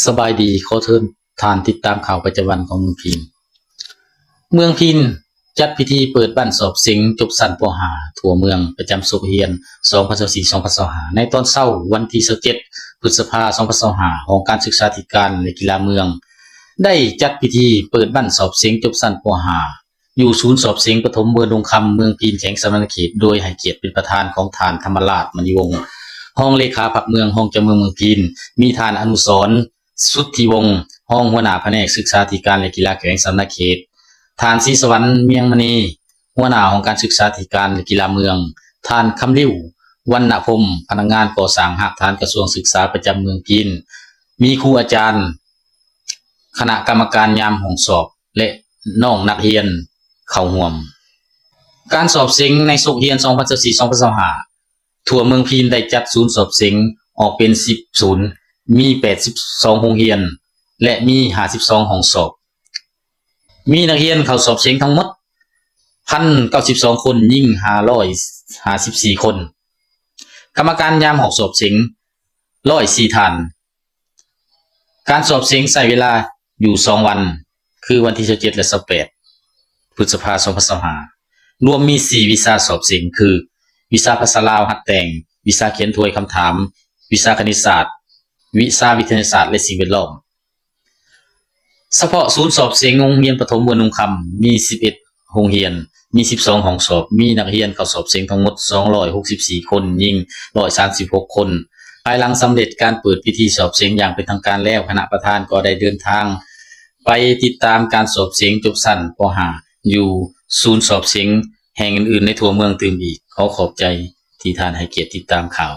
ສະບາຍດີ, ຂໍເຊີນທ່ານຕິດຕາມຂ່າວປະຈຳວັນຂອງເມືອງພີນ. ເມືອງພີນຈັດພິທີເປີດບັ້ນສອບເສັງຈົບຊັ້ນ ປໍຫ້າ ທົ່ວເມືອງ ປະຈຳສົກຮຽນ ສອງພັນຊາວສີ່ ສອງພັນຊາວຫ້າ ໃນຕອນເຊົ້າວັນທີ ຊາວເຈັດ ພຶດສະພາ ສອງພັນຊາວຫ້າ, ຫ້ອງການສຶກສາທິການ ແລະ ກິລາເມືອງ ໄດ້ຈັດພິທີເປີດບັ້ນສອບເສັງຈົບຊັ້ນ ປໍຫ້າ ຢູ່ສູນສອບເສັງປະຖົມເວີນດົງຄຳ ເມືອງພີນ ແຂວງສະຫວັນນະເຂດ ໂດຍໃຫ້ກຽດເປັນປະທານຂອງທ່ານ ທຳມະລາດ ມະນີວົງ ຮອງເລຂາພັກເມືອງ, ຮອງເຈົ້າເມືອງເມືອງພີນ, ມີທ່ານ ອະນຸສອນ ສຸດທິວົງ ຮອງຫົວໜ້າພະແນກສຶກສາທິການ ແລະ ກິລາແຂວງສະຫວັນນະເຂດ, ທ່ານ ສີສະຫວັນ ມຽງມະນີ ຫົວໜ້າຫ້ອງການສຶກສາທິການ ແລະ ກິລາເມືອງ, ທ່ານ ຄຳລິວ ວັນນະພົມ ພະນັກງານກໍ່ສ້າງຮາກຖານກະຊວງສຶກສາປະຈຳເມືອງພີນ, ມີຄູອາຈານ, ຄະນະກຳມະການຍາມຫ້ອງສອບ ແລະ ນ້ອງນັກຮຽນເຂົ້າຮ່ວມ. ການສອບເສັງໃນສົກຮຽນ ສອງພັນຊາວສີ່ ສອງພັນຊາວຫ້າ ທົ່ວເມືອງພີນໄດ້ຈັດສູນສອບເສັງອອກເປັນ ສິບ ສູນ, ມີ ແປດສິບສອງ ໂຮງຮຽນ ແລະ ມີ ຫ້າສິບສອງ ຫ້ອງສອບ. ມີນັກຮຽນເຂົ້າສອບເສັງທັງໝົດ ພັນເກົ້າສິບສອງ ຄົນ, ຍິງ ຫ້າຮ້ອຍຫ້າສິບສີ່ ຄົນ, ກຳມະການຍາມຫ້ອງສອບເສັງ ຮ້ອຍສີ່ ທ່ານ. ການສອບເສັງໃຊ້ເວລາຢູ່ ສອງ ວັນ ຄືວັນທີ ຊາວເຈັດ ແລະ ຊາວແປດ ພຶດສະພາ ສອງພັນຊາວຫ້າ ລວມມີ ສີ່ ວິຊາສອບເສັງ ຄື ວິຊາພາສາລາວຫັດແຕ່ງ, ວິຊາຂຽນທວຍຄຳຖາມ, ວິຊາຄະນິດສາດ, ວິຊາວິທະຍາສາດ ແລະ ສິ່ງແວດລ້ອມ. ສະເພາະສູນສອບເສັງໂຮງຮຽນປະຖົມເວີນດົງຄຳ ມີ ສິບເອັດ ໂຮງຮຽນ, ມີ ສິບສອງ ຫ້ອງສອບ, ມີນັກຮຽນເຂົ້າສອບເສັງທັງໝົດ ສອງຮ້ອຍຫົກສິບສີ່ ຄົນ, ຍິງ ຮ້ອຍສາມສິບຫົກ ຄົນ. ພາຍຫຼັງສຳເລັດການເປີດພິທີສອບເສັງຢ່າງເປັນທາງການແລ້ວ, ຄະນະປະທານກໍໄດ້ເດີນທາງໄປຕິດຕາມການສອບເສັງຈົບຊັ້ນ ປໍຫ້າ ຢູ່ສູນສອບເສັງແຫ່ງອື່ນໆໃນທົ່ວເມືອງຕື່ມອີກ. ຂໍຂອບໃຈທີ່ທ່ານໃຫ້ກຽດຕິດຕາມຂ່າວ.